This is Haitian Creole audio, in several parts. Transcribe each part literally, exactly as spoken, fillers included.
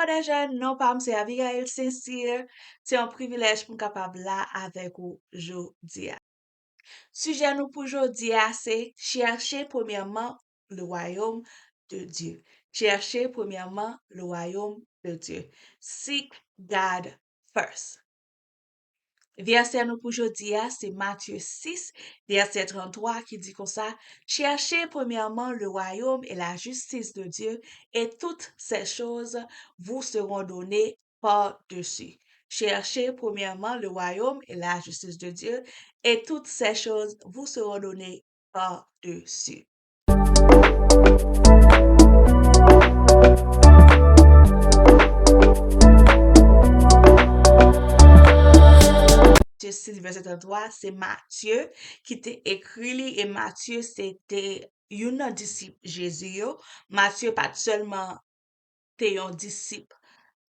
Frè e sè, non pa m se Abigail Saint-Cyr. Se yon privilèj pou m kapab la avèk ou jodi a. Sijè nou pou jodi a se cherchez premièrement le royaume de Dieu. Cherchez premièrement le royaume de Dieu. Seek God first. Vèsè nou pou jodi a se Matye sis, vèsè trannntwa ki di konsa, cherchez premièrement le royaume et la justice de Dieu, et toutes ces choses vous seront données par-dessus. Cherchez premièrement le royaume et la justice de Dieu, et toutes ces choses vous seront données par-dessus. Matye sis, vèsè trannntwa, se Matye ki te ekri li, e Matye se te youn nan disip Jezi yo. Matye pa t sèlman te yon disip,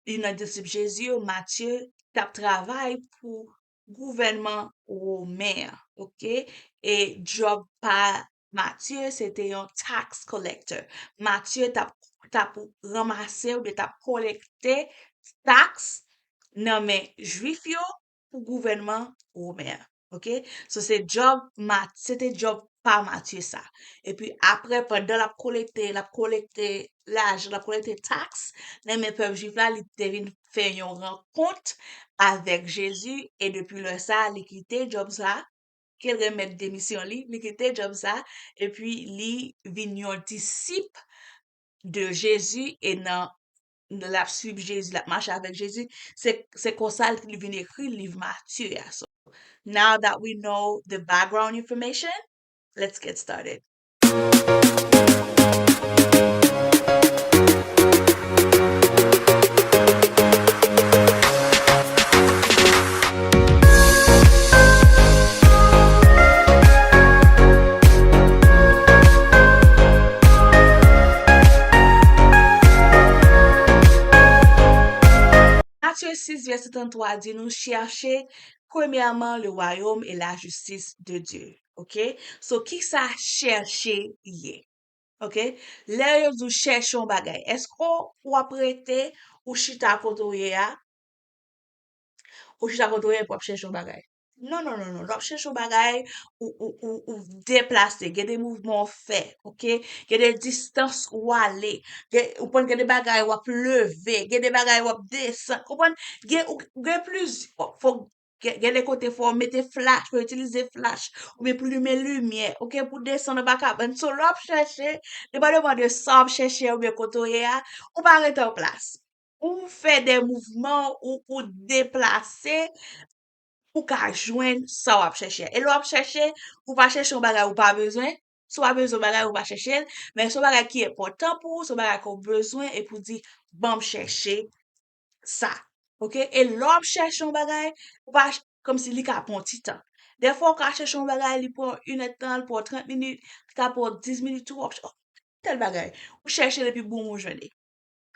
youn nan disip Jezi yo, Matye t ap travay pou gouvènman women an, oke? E djòb pa Matye se te yon tax collector. Matye t ap, t ap ranmase oubyen t ap kolekte taks nan men Jwif yo pou gouvènman women an. Oke? So, se djòb Mat-, se te djòb pa Matye sa. Epi apre, pandan l ap kolekte, l ap kolekte lajan, l ap kolekte taks nan men pèp Jwif la, li te vin fè yon rankont avèk Jezi, e depi lè sa, li kite djòb sa, ke l remèt demisyon li, li kite djòb sa, epi li vin yon disip de Jezi, e nan, l ap swiv Jezi, l ap mache avèk Jezi. Se, se konsa li vin ekri liv Matye a. So, now that we know the background information, let's get started. Matye sis, vèsè trannntwa di nou, cherchez premièrement le royaume et la justice de Dieu. Oke? So, ki sa chèche ye? Oke? Lè yo di w chèche yon bagay, èske w ap rete, ou chita kote w ye a? Ou chita kote w ye pou w ap chèche yon bagay? Non, non, non, non. Lè w ap chèche yon bagay, ou, ou, ou, ou deplase. Gen de mouvman w fè, oke? Gen de distans ou ale. Gen, ou konprann, gen de bagay w ap leve. Gen de bagay w ap desann. Konprann? Gen, ou, gen plizyè, fòk Gen, gen de kote fò w mete flach, fò w itilize flach, oubyen pou limen limyè, oke, pou desann anba kabann. So, lè w ap chèche, depandeman de sa w ap chèche a oubyen kote w ye a, ou pa rete an plas. Ou fè de mouvman, ou, ou deplase, pou w ka jwenn sa w ap chèche a. E lè w ap chèche, ou pa chèche yon bagay ou pa bezwen. Si w pa bezwen yon bagay, ou pa chèche l, men se yon bagay ki enpòtan pou ou, se yon bagay ke w bezwen, epi w di, ban m chèche sa. Oke? E lè w ap chèche yon bagay, ou pa ch-, kòmsi li ka pran ti tan. Dèfwa, ou ka chèche yon bagay, li pran yon èdtan, li pran trant minit, li ka pran dis minit tou, w ap ch-, oh, tèl bagay. Ou chèche l epi boum, ou jwenn li.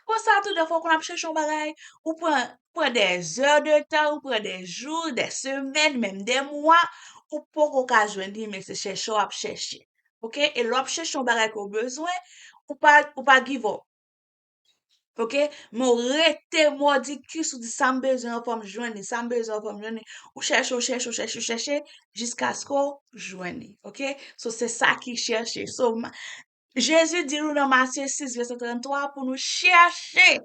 Konsa tou, dèfwa, w konn ap chèche yon bagay, ou pran, pran dè zè de tan, ou pran dè jou, dè semèn, menm dè mwa, ou poko ka jwenn li, men se chèche w ap chèche. Oke? E lè w ap chèche yon bagay ke w bezwen, ou pa, ou pa give up. Oke? Men w rete mòdikis, ou di, "Sa m bezwen an, fò m jwenn li, sa m bezwen an, fò m jwenn li." Ou chèche, ou chèche, ou chèche, ou chèche, jiskaske w jwenn li. Oke? So, se sa ki chèche. So, ma-, Jezi di nou nan Matye sis, vèsè trannntwa, pou nou chèche.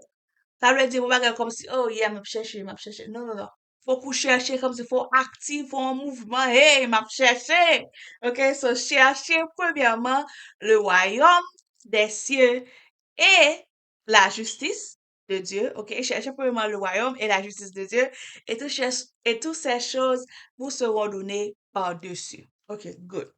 Sa vle di, yon bagay kòmsi, "Oh, yeah, m ap chèche, m ap chèche." Non, non, non. Fòk ou chèche kòmsi, fò w aktif, fò w an mouvman. "Hey, m ap chèche." Oke? So, cherchez premièrement le royaume des cieux et la justice de Dieu. Oke? Cherchez premièrement le royaume et la justice de Dieu, et tout cher-, et toutes ces choses vous seront données par-dessus. Oke, good.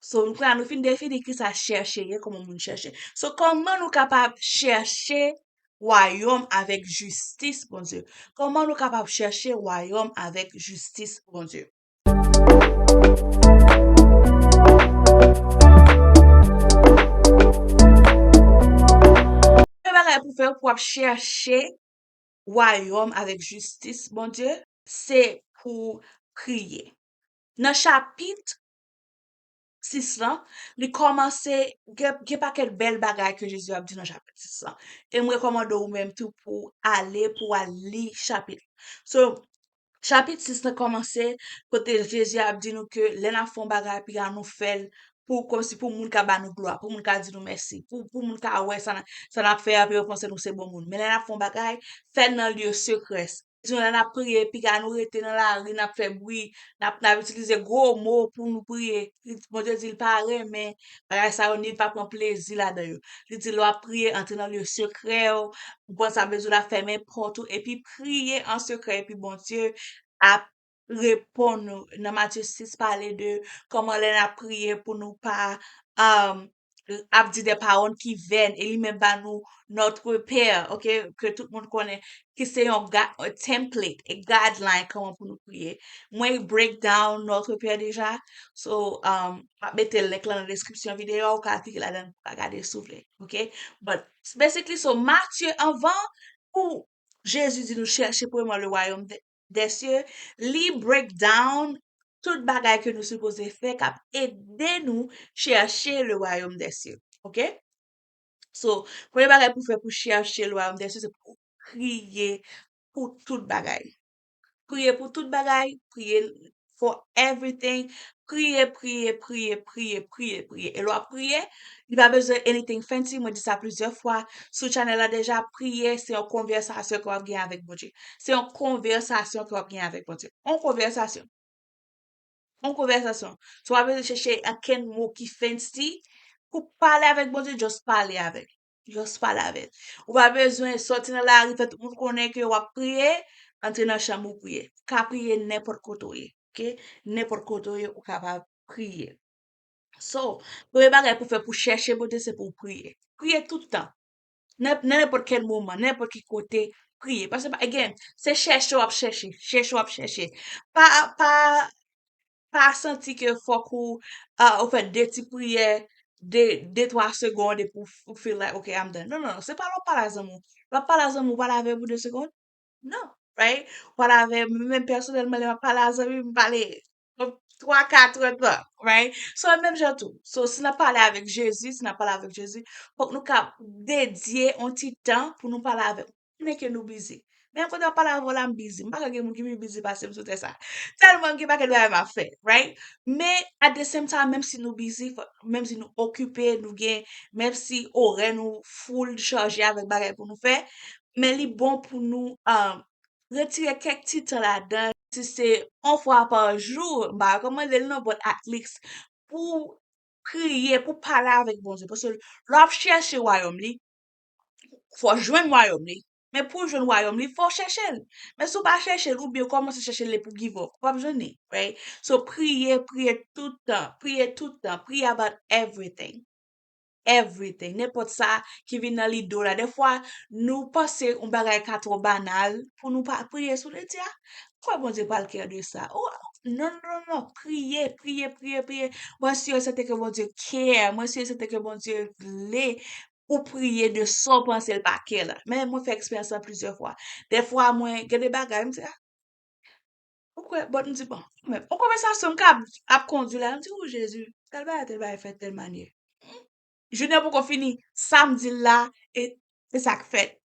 So, nou kwè nou fin defini ki sa chèche ye, kòman moun chèche. So, kòman nou kapab chèche wayòm avèk jistis Bondye? Kòman nou kapab chèche wayòm avèk jistis Bondye? Premye bagay pou fè pou w ap chèche wayòm avèk jistis Bondye, se pou priye. Nan chapit sis lan, li kòmanse, gen, gen pakèt bèl bagay ke Jezi ap di nan chapit sis lan. E m rekòmande w menm tou pou w ale, pou w al li chapit. So, chapit sis lan kòmanse kote Jezi ap di nou ke lè n ap fè yon bagay, piga nou fè l pou, kòmsi pou moun ka ba nou glwa, pou moun ka di nou mèsi, pou, pou moun ka wè sa n, sa n ap fè a, epi yo panse nou se bon moun. Men lè n ap fè yon bagay, fè l nan lye sekrè. Di nou lè n ap priye, piga nou rete nan lari, n ap fè bri, n ap, n ap itilize gwo mo pou nou priye. Bondye di l pa renmen bagay sa yo, ni l pa pran plezi ladan yo. Li di lè w ap priye, antre nan lye sekrè w, ou pran sa bezwen la, fèmen pòt ou, epi priye an sekrè, epi Bondye ap reponn nou. Nan Matye sis pale de kòman lè n ap priye pou nou pa, um, ap di de pawòl ki vèn, e li menm ba nou Notre Père, ok, ke tout moun konnen, ki se yon ga-, yon template, e guideline kòman pou nou priye. Mwen break down Notre Père deja, so, um, m ap mete link lan nan deskripsyon videyo a, ou ka klike ladan pou ka gade si w vle, ok? But, basically, so, Matye anvan, pou Jezi di nou chèche premyèman le royaume de, des cieux, li break down tout bagay ke nou sipoze fè k ap ede nou chèche le royaume des cieux. Ok? So, premye bagay pou fè pou chèche le royaume des cieux, se pou priye pou tout bagay. Priye pou tout bagay, priye for everything. Priye, priye, priye, priye, priye, priye. E lè w ap priye, li pa bezwen anything fancy. Mwen di sa plizyè fwa sou channel la deja. Priye, se yon konvèsasyon ke w ap gen avèk Bondye. Se yon konvèsasyon ke w ap gen avèk Bondye. Yon konvèsasyon. Yon konvèsasyon. So, w pa bezwen chèche ankenn mo ki fancy pou pale avèk Bondye, just pale avè l. Just pale avè l. Ou pa bezwen sòti nan lari, fè tout moun konnen ke w ap priye, antre nan chanm ou priye. Ou ka priye nenpòt kote w ye, ok? Nenpòt kote w ye, ou kapab priye. So, premye bagay pou fè pou chèche Bondye, se pou w priye. Priye tout tan. Nan, nan nenpòt kèl moman, nenpòt ki kote, priye. Paske, pa, again, se chèche w ap chèche, chèche w ap chèche. Pa, pa, pa santi ke fòk ou, ah, ou fè de ti priyè, de, de, twa segonn, epi w, ou feel like, ok, I'm done. Non, non, non, se pa lè w ap pale a zanmi w. Lè w ap pale a zanmi w, ou pale avè l pou de segonn? Non, right? Ou pale avè m, mwen menm pèsonèlman, lè m ap pale a zanmi m, m pale twa, kat, trant tan, right? So, menm jan tou. So, si n ap pale avèk Jezi, si n ap pale avèk Jezi, fòk nou ka dedye yon ti tan pou nou pale avè l. Konnen ke nou busy. Men kote w ap pale avè w la, m busy. M pa kwè gen moun ki pi busy pase m sou tè sa. Tèlman gen pakèt bagay m ap fè, right? Men, at the same time, menm si nou busy, fò, menm si nou okipe, nou gen, menm si orè nou full chaje avèk bagay pou nou fè, men li bon pou nou, um, retire kèk ti tan ladan, si se yon fwa pa jou, m pa rekòmande l non, but at least, pou priye, pou pale avèk Bondye. Paske lè w ap chèche wayòm li, fò w jwenn wayòm li. Men pou w jwenn wayòm li, fò w chèche l. Men si w pa chèche l, oubyen w kòmanse chèche l epi w give up, ou p ap jwenn li, right? So, priye, priye tout tan, priye tout tan, priye about everything. Everything, nenpòt sa ki vin nan lide w la. Dèfwa, nou panse yon bagay ka twò banal pou nou pa priye sou li, di, ah, kwè Bondye pral care de sa. Oh, non, non, non, non, priye, priye, priye, priye. Mwen si e sèten ke Bondye care, mwen si e sèten ke Bondye vle ou priye de sa w panse l pa care la. Men mwen fè eksperyans lan plizyè fwa. Dèfwa, mwen, gen de bagay, m di, ah, ou kwè, but m di, bon, men, yon konvèsasyon m ka ap, ap kondui la, m di, o Jezi, tèl bagay, tèl bagay fèt tèl manyè. Jounen an poko fini, sa m di l la, e, e sa k fèt.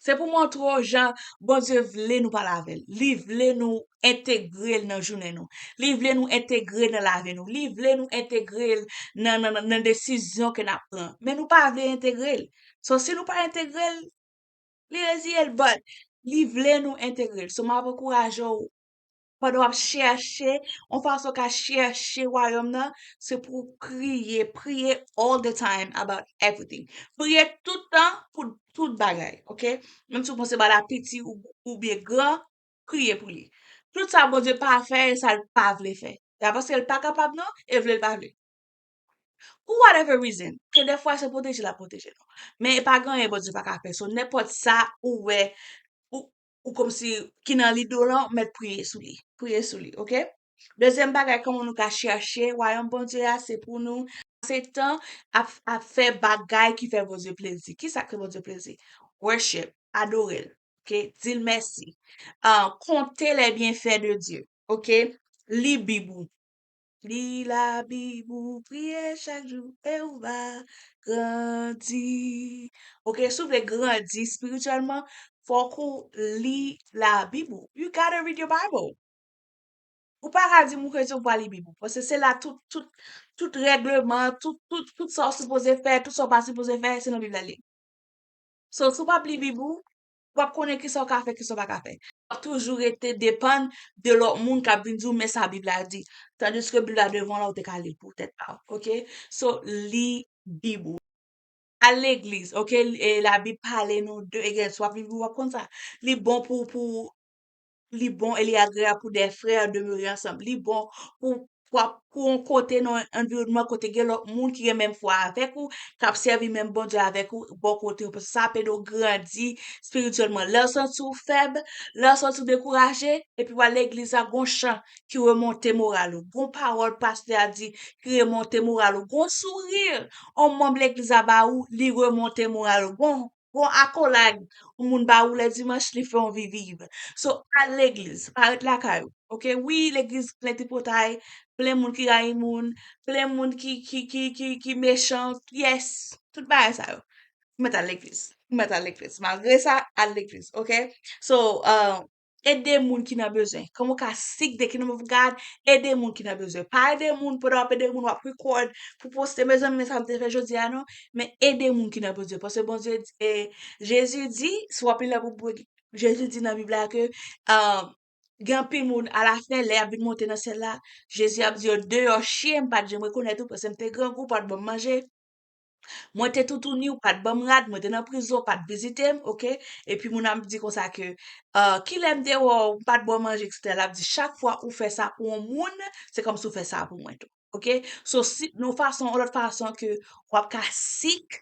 Se pou montre w jan Bondye vle nou pale avè l. Li vle nou entegre l nan jounen nou. Li vle nou entegre l nan lavi nou. Li vle nou entegre l nan, nan, nan, nan desizyon ke n ap pran. Men nou pa vle entegre l. So, si nou pa entegre l, li reziye l, but li vle nou entegre l. So, m ap ankouraje w, pandan w ap chèche, yon fason w ka chèche wayòm nan, se pou w priye, priye all the time about everything. Priye tout tan pou tout bagay, ok? Menm si w panse bagay la piti ou, oubyen gran, priye pou li. Tout sa Bondye pa fè, e sa l pa vle fè. Se pa paske l pa kapab non, e vle l pa vle. Pou whatever reason, ke dèfwa se pwoteje l ap pwoteje nou. Men e pa gen anyen Bondye pa ka fè. So, nenpòt sa ou wè, ou, ou kòmsi ki nan lide w lan, ou mèt priye sou li. Priye sou li, ok? Dezyèm bagay, kòman nou ka chèche wayòm Bondye a, se pou nou pase tan ap, ap fè bagay ki fè Bondye plezi. Kisa k fè Bondye plezi? Worship, adore l, ok? Di l mèsi. Ah, compter les bienfaits de Dieu, ok? Li Bib ou. Li Labib ou, priye chak jou e ou va grandi. Ok, si w vle grandi espirityèlman, fòk ou li Labib ou. You gotta read your Bible. Ou pa ka di m ou kretyen ou pa li Bib ou. Paske se la tout, tout, tout règleman, tout, tout, tout sa w sipoze fè, tout sa w pa sipoze fè, se nan Bib la li. So, si w p ap li Bib ou, w p ap konnen kisa w ka fè, kisa w pa ka fè. W ap toujou rete depann de lòt moun k ap vin di w, men sa Bib la di. Tandiske Bib la devan w la, ou te ka li l pou tèt pa w, ok? So, li Bib ou. Al legliz, ok? E Labib pale nou de, again, si w ap li Bib ou, w ap konn sa. Li bon pou, pou, li bon e li agreyab pou de frè demere ansanm. Li bon pou, pou, pou yon kote nan yon anviwònman kote gen lòt moun ki gen menm fwa avèk ou, k ap sèvi menm Bondye avèk ou, bò kote w. Paske sa ap ede w grandi espirityèlman. Lè w santi w fèb, lè w santi w dekouraje, epi w al legliz la, gon chan ki remonte moral ou. Gon pawòl pastè a di ki remonte moral ou. Gon souri yon manm legliz la ba ou, li remonte moral ou. Gon, gon akolad yon moun ba ou lè dimanch, li fè w anvi viv. So, al legliz, pa ret lakay ou. Ok? Wi, legliz plen tripotay, plen moun ki rayi moun, plen moun ki, ki, ki, ki, ki mechan. Yes, tout bagay sa yo. Ou mèt al legliz. Ou mèt al legliz. Malgre sa, al legliz. Ok? So, uh, ede moun ki nan bezwen. Kòman w ka seek the kingdom of God, ede moun ki nan bezwen. Pa ede moun pandan w ap ede moun, w ap record pou poste, mezanmi, men sa m te fè jodi a, non. Men ede moun ki nan bezwen. Paske Bondye di, e, Jezi di, si w ap li la pou, pou, Jezi di nan Bib la ke, um, gen anpil moun, alafen, lè y ap vin monte nan syèl la, Jezi ap di yo, deyò, chen, m pa t janm rekonèt ou, paske m te grangou, w pa t ban m manje. Mwen te toutouni, ou pa t ban m rad, mwen te nan prizon, ou pa t vizite m, ok? Epi moun ap di konsa ke, ah, kilè m te wè w, m pa t ba w manje, etsetera. L ap di, chak fwa ou fè sa pou yon moun, se kòmsi w fè sa pou mwen tou, ok? So, si, yon fason, yon lòt fason ke w ap ka seek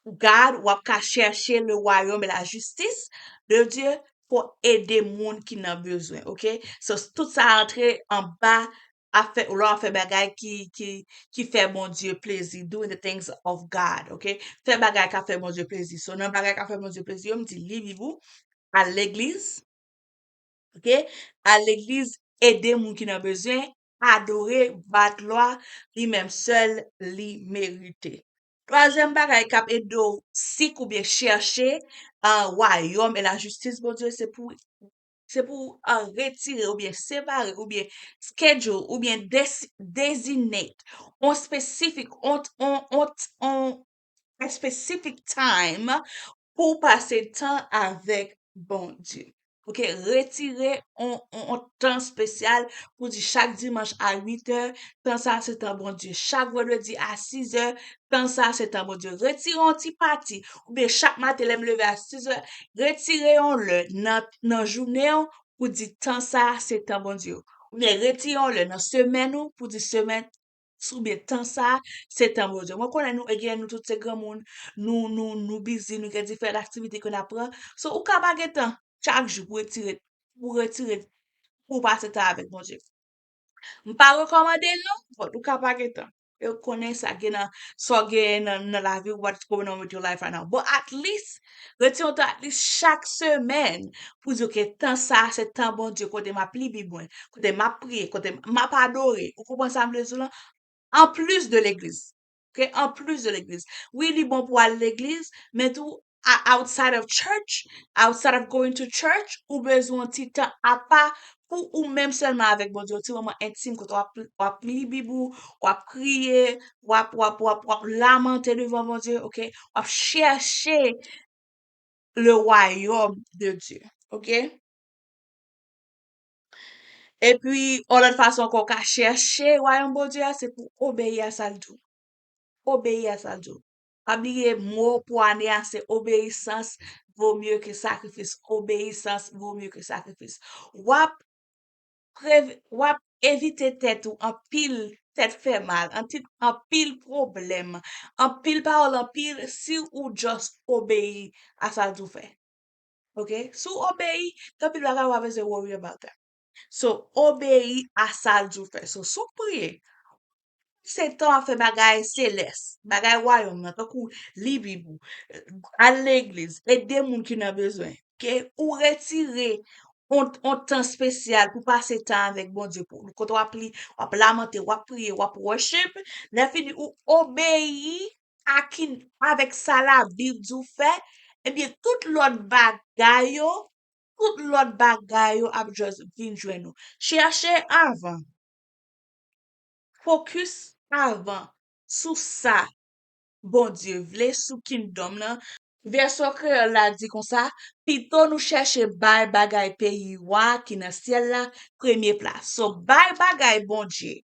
God, w ap ka chèche le royaume et la justice de Dieu pou ede moun ki nan bezwen, ok? So, tout sa antre anba ap fè, lè w ap fè bagay ki, ki, ki fè Bondye plezi, doing the things of God, ok? Fè bagay k ap fè Bondye plezi. So, nan bagay k ap fè Bondye plezi yo, m di li Bib ou, al legliz, ok? Al legliz, ede moun ki nan bezwen, adore, ba glwa, li menm sèl li merite. Twazyèm bagay k ap ede w seek oubyen chèche, ah, wayòm e lajistis Bondye, se pou, se pou, ah, retire oubyen separe oubyen schedule oubyen des-, designate on specific, on, on, on, on, a specific time pou w pase tan avèk Bondye. Ok, retire on, on, on tan espesyal pou di chak dimanch a uit è, tan sa a se tan Bondye. Chak vandredi a sis è, tan sa a se tan Bondye. Retire on ti pati, oubyen chak maten lè m leve a sis è, retire yon lè nan, nan jounen w pou di tan sa a se tan Bondye. Oubyen retire yon lè nan semèn ou pou di semèn oubyen tan sa a, se tan Bondye. Mwen konnen nou, gen nou tout se granmoun, nou, nou, nou busy, nou gen diferan aktivite ke n ap pran. So, ou ka pa gen tan chak jou pou retire, pou retire, pou w pase tan avèk Bondye. M pa rekòmande l non, but ou ka pa gen tan. E w konnen sa gen nan, sa w gen nan, nan lavi w, what's going on with your life right now. But at least, retire yon tan at least chak semèn pou di, ok, tan sa a se tan Bondye, kote m ap li Bib mwen, kote m ap priye, kote m ap adore. Ou konprann sa m vle di w lan? Anplis de legliz. Ok? Anplis de legliz. Wi, li bon pou al legliz, men tou, a-, outside of church, outside of going to church, ou bezwen yon ti tan apa pou ou menm sèlman avèk Bondye, yon ti moman entim kote w ap, w ap li Bib ou, w ap kriye, w ap, w ap, w ap, w ap lamante devan Bondye, ok? W ap chèche le royaume de Dieu, ok? Epi, yon lòt fason ankò w ka chèche wayòm Bondye a, se pou obeyi a sa l di w. Obeyi a sa l di w. Pa bliye mo pou ane a, se obéissance vaut mieux que sacrifice. Obéissance vaut mieux que sacrifice. W ap prev-, w ap evite tèt ou anpil tèt fè mal, anti-, anpil pwoblèm, anpil pawòl, anpil, si ou just obeyi a sa l di w fè. Ok? Si w obeyi, gen anpil bagay w pa bezwen worry about that. So, obeyi a sa l di w fè. So, si w priye, se tan w ap fè bagay selès, bagay wayòm nan, tankou li Bib ou, al legliz, ede moun ki nan bezwen. Ok? Ou retire on, on tan espesyal pou pase tan avèk Bondye, pou, kote w ap li, w ap lamante, w ap priye, w ap worship, lè fini ou obeyi a ki, avèk sa Labib di w fè, ebyen, tout lòt bagay yo, tout lòt bagay yo ap just vin jwenn ou. Chèche avan. Fokis avan sou sa Bondye vle, sou kingdom nan. Vèsyon kreyòl la di konsa, pito nou chèche bay bagay peyi wa ki nan syèl la premye plas. So, bay bagay Bondye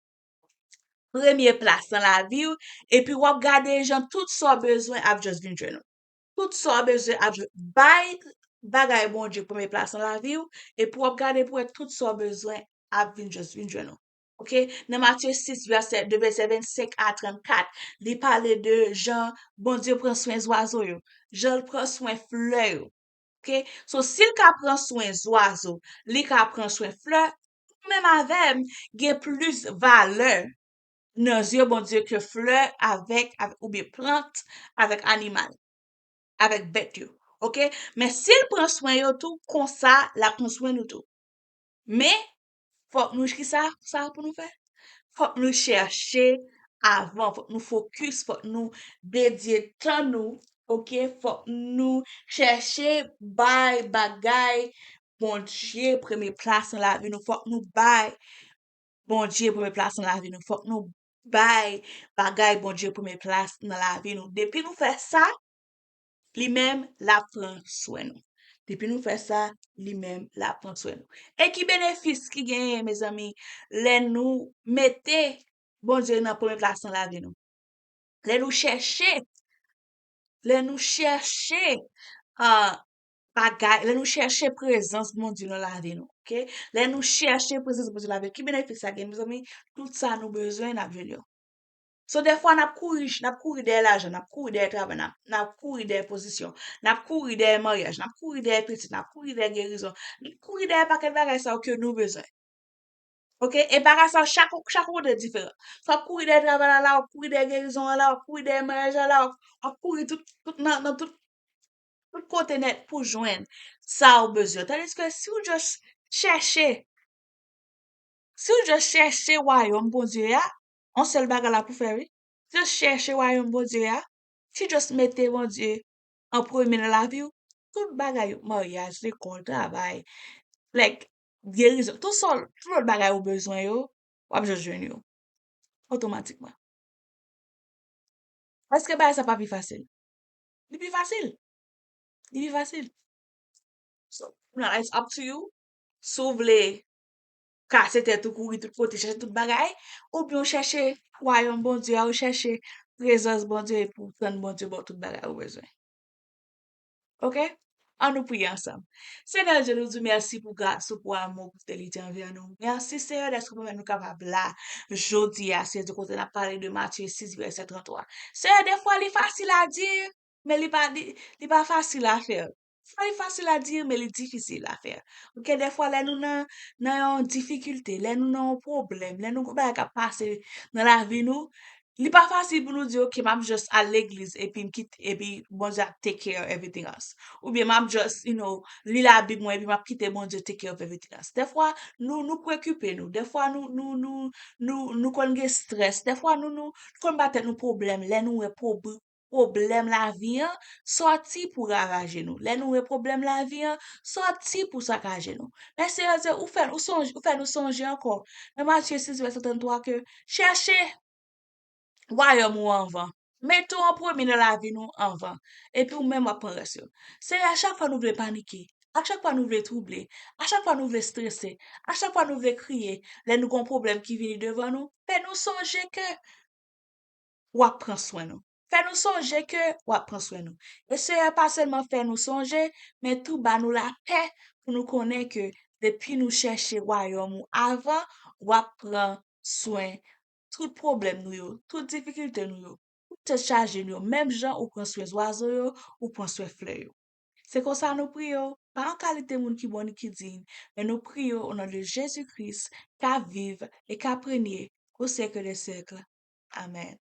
premye plas nan lavi w, epi w ap gade jan tout sa w bezwen ap just vin jwenn ou. Tout sa w bezwen ap jwenn. Bay bagay Bondye premye plas nan lavi w, epi w ap gade pou wè tout sa w bezwen ap vin just vin jwenn ou. Oke? Nan Matye sis, vèsè de, vèsè vennsenk a trannkat, li pale de jan Bondye pran swen zwazo yo, jan l pran swen flè yo. Oke? So, si l ka pran swen zwazo, li ka pran swen flè, ou menm avè m gen plis valè nan zye Bondye ke flè avèk, avèk oubyen plant avèk animal, avèk bèt yo. Oke? Men si l pran swen yo tou, konsa l ap pran swen nou tou. Men, fòk nou, kisa sa pou nou fè? Fòk nou chèche avan, fòk nou fokis, fòk nou dedye tan nou, oke? Fòk nou chèche bay bagay Bondye premye plas nan lavi nou, fòk nou bay Bondye premye plas nan lavi nou, fòk nou bay bagay Bondye premye plas nan lavi nou. Depi nou fè sa, li menm l ap pran swen nou. Depi nou fè sa, li menm l ap pran swen nou. E ki benefis ki genyen, mezanmi, lè nou mete Bondye nan premye plas nan lavi nou? Lè nou chèche, lè nou chèche, ah, bagay, lè nou chèche prezans Bondye nan lavi nou, oke? Lè nou chèche prezans Bondye nan lavi nou, ki benefis sa gen, mezanmi? Tout sa nou bezwen, n ap jwenn yo. So, dèfwa, n ap kouri, n ap kouri dèyè lajan, n ap kouri dèyè travay, n ap, n ap kouri dèyè pozisyon, n ap kouri dèyè maryaj, n ap kouri dèyè pitit, n ap kouri dèyè gerizon, n ap kouri dèyè pakèt bagay sa yo ke nou bezwen. Oke? E bagay sa yo, chak, chak kote diferan. So, w ap kouri dèyè travay la, la, w ap kouri dèyè gerizon an la, w ap kouri dèyè maryaj la, la, w ap, w ap kouri tout, tout nan, nan tout, tout kote nèt pou jwenn sa w bezwen. Tandiske si w just chèche, si w just chèche wayòm Bondye a, yon sèl bagay la pou fè, wi. Just chèche wayòm Bondye a, si w just mete Bondye an premye nan lavi w, tout bagay yo, maryaj, lekòl, travay, like, gerizon, tout sa, tout lòt bagay ou bezwen yo, w ap just jwenn yo otomatikman. Èske bagay sa pa pi fasil? Li pi fasil. Li pi fasil. So, now it's up to you. Si w vle kase tèt ou, kouri tout kote, chèche tout bagay, oubyen w chèche wayòm Bondye a, ou chèche prezans Bondye pou tann Bondye ba w tout bagay ou bezwen. Oke? An nou priye ansanm. Senyè Dye, nou di w mèsi pou gras ou, pou amou ou, pou fidelite anvè nou. Mèsi, Senyè, dèske w pèmèt nou kapab la jodi a, Senyè Dye, kote n ap pale de Matye sis, vèsè tranntwa. Senyè, dèfwa li fasil a di, men li pa, li, li pa fasil a fè. Dèfwa li fasil a di, men li difisil a fè. Oke, dèfwa lè nou nan, nan yon difikilte, lè nou nan yon pwoblèm, lè nou gen bagay k ap pase nan lavi nou, li pa fasil pou nou di, "Oke, m ap just al legliz epi m kite, epi Bondye ap take care of everything else." Oubyen m ap just, you know, li Labib mwen epi m ap kite Bondye take care of everything else. Dèfwa, nou, nou preokipe nou. Dèfwa, nou, nou, nou, nou, nou konn gen strès. Dèfwa, nou, nou, nou konn ba tèt nou pwoblèm lè nou wè pwob-, pwoblèm lavi an sòti pou ravaje nou. Lè nou wè pwoblèm lavi an sòti pou sakaje nou. Men Senyè Dye, ou fè, ou sonj-, ou fè nou sonje ankò nan Matye sis, vèsè tranntwa, ke chèche wayòm ou anvan. Mete w an premye nan lavi nou anvan. Epi ou menm w ap pran rès yo. Senyè, a chak fwa nou vle panike, a chak fwa nou vle twouble, a chak fwa nou vle strese, a chak fwa nou vle kriye, lè nou gen yon pwoblèm ki vini devan nou, fè nou sonje ke w ap pran swen nou. Fè nou sonje ke w ap pran swen nou. E Senyè, pa sèlman fè nou sonje, men tou ba nou lapè pou nou konnen ke depi nou chèche wayòm ou avan, w ap pran swen tout pwoblèm nou yo, tout difikilte nou yo, tout tèt chaje nou yo, menm jan ou pran swen zwazo yo, ou pran swen flè yo. Se konsa nou priye w, pa an kalite moun ki bon ni ki diy, men nou priye w o non de Jezi Kris, k ap viv e k ap renye o syèk dè syèk. Amèn.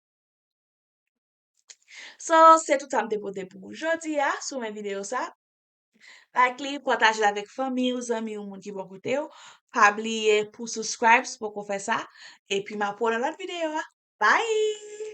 So, se tout sa m te pote pou ou jodi a, si w renmen videyo sa, Like li, pataje l avèk fanmi w, zanmi w, moun ki bò kote w. Pa bliye pou subscribe si w poko fè sa. Epi m ap wè w nan lòt videyo a. Bye!